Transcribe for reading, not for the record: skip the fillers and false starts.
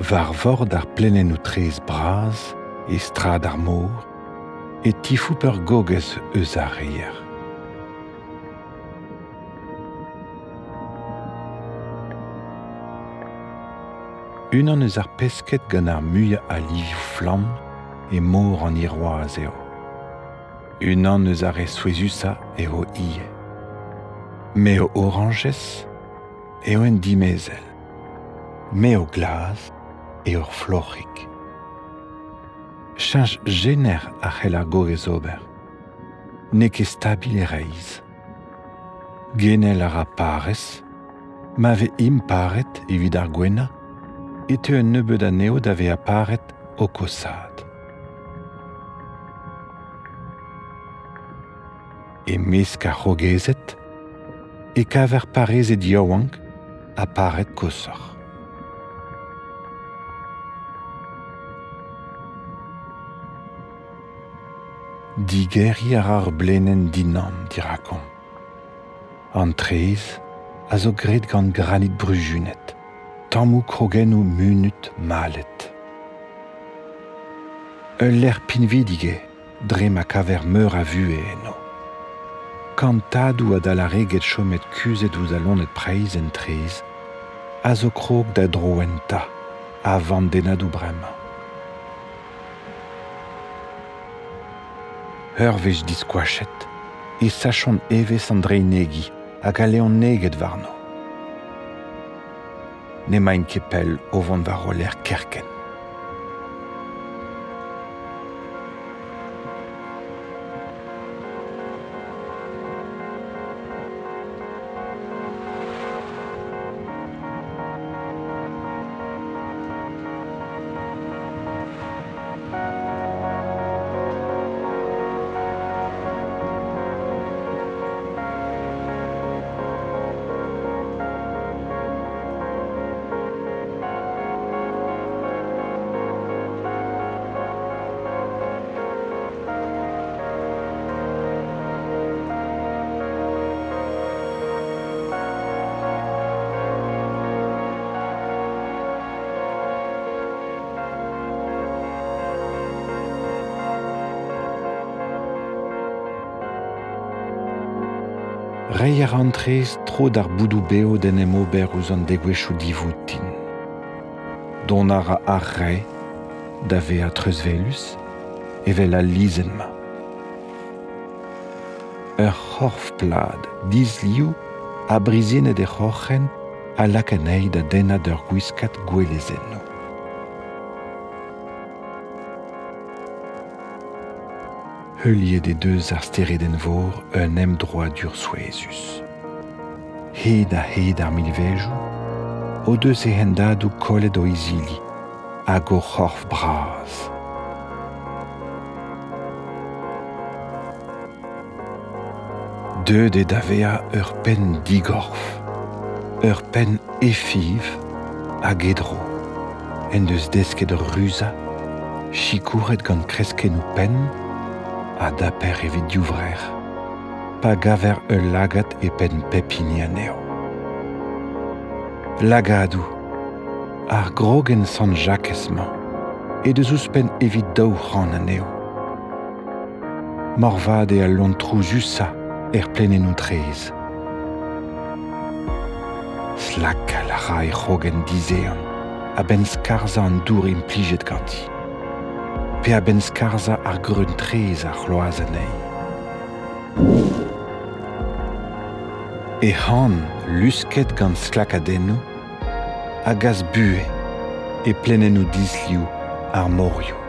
War vord ar plaenennoù traezh bras, e strad ar mor, e tifoup ur gogez eus ar reier. Unan eus ar pesked gant ar muiañ a livioù flamm e mor an Hirwazh eo. Unan eus ar re souezhusañ eo ivez. M'eo orañjez eo un dimezell. M'eo glas eo ur floc'hig. Cheñch jener a c'hell ar gogez ober. N'eo ket stabil e reizh. Genel a ra parez. Ma vez imparet evit ar gouennañ e teu un nebeud anezho da vezañ paret o kosaat. E-mesk ar c'hrogezed e kaver parezed yaouank ha pared koshoc'h. Digeriñ a ra ur blaenenn dinamm dirakomp. An traezh a zo graet gant granit bruzunet, tammoù krogennoù munut malet. Ul lec'h pinvidik eo dre ma kaver meur a vuhez eno. Kantadoù a dalareged chomet kuzhet ouzh al loened-preizh en traezh a zo krog da droentañ a-vandennadoù bremañ. Ur wech diskoachet e sachont evezh an dreinegi hag al leoneged warno. N'emaint ket pell o vont war o lerc'h kerkent. Reiñ a ra an traezh tro d'ar boudoù bev d'en em ober ouzh an degouezhioù divoutin. Dont a ra ar re da vezañ treuzwelus evel al lizhenn-mañ. Ur c'horf plat disliv ha brizennet e c'hroc'hen a lak anezhi da dennañ d'ur gwiskad gouelezennoù. Heuliet he deus ar steredenn-vor un emdroadur souezhus. Hed-ha-hed ar milvejoù o deus he hendadoù kollet o izili hag o c'horf bras. Deuet eo da vezañ ur penn digorf, ur penn efiv hag edro, en deus desket ruzañ, sikouret gant kreskennoù penn ha daper evit divrec'h, pa gaver ul lagad e penn pep hini anezho. Lagadoù ar grogenn Sant-Jakez-mañ he deus ouzhpenn evit 200 anezho. Moarvat eo al loen trouzusañ er plaenennoù traezh. Slakal a ra he c'hrogenn dizehan a-benn skarzhañ an dour implijet ganti, pe a-benn skarzhañ ar greun traezh a c'hloaz anezhi. He c'han lusket gant sklakadennoù a gas buhez e plaenennoù disliv ar morioù.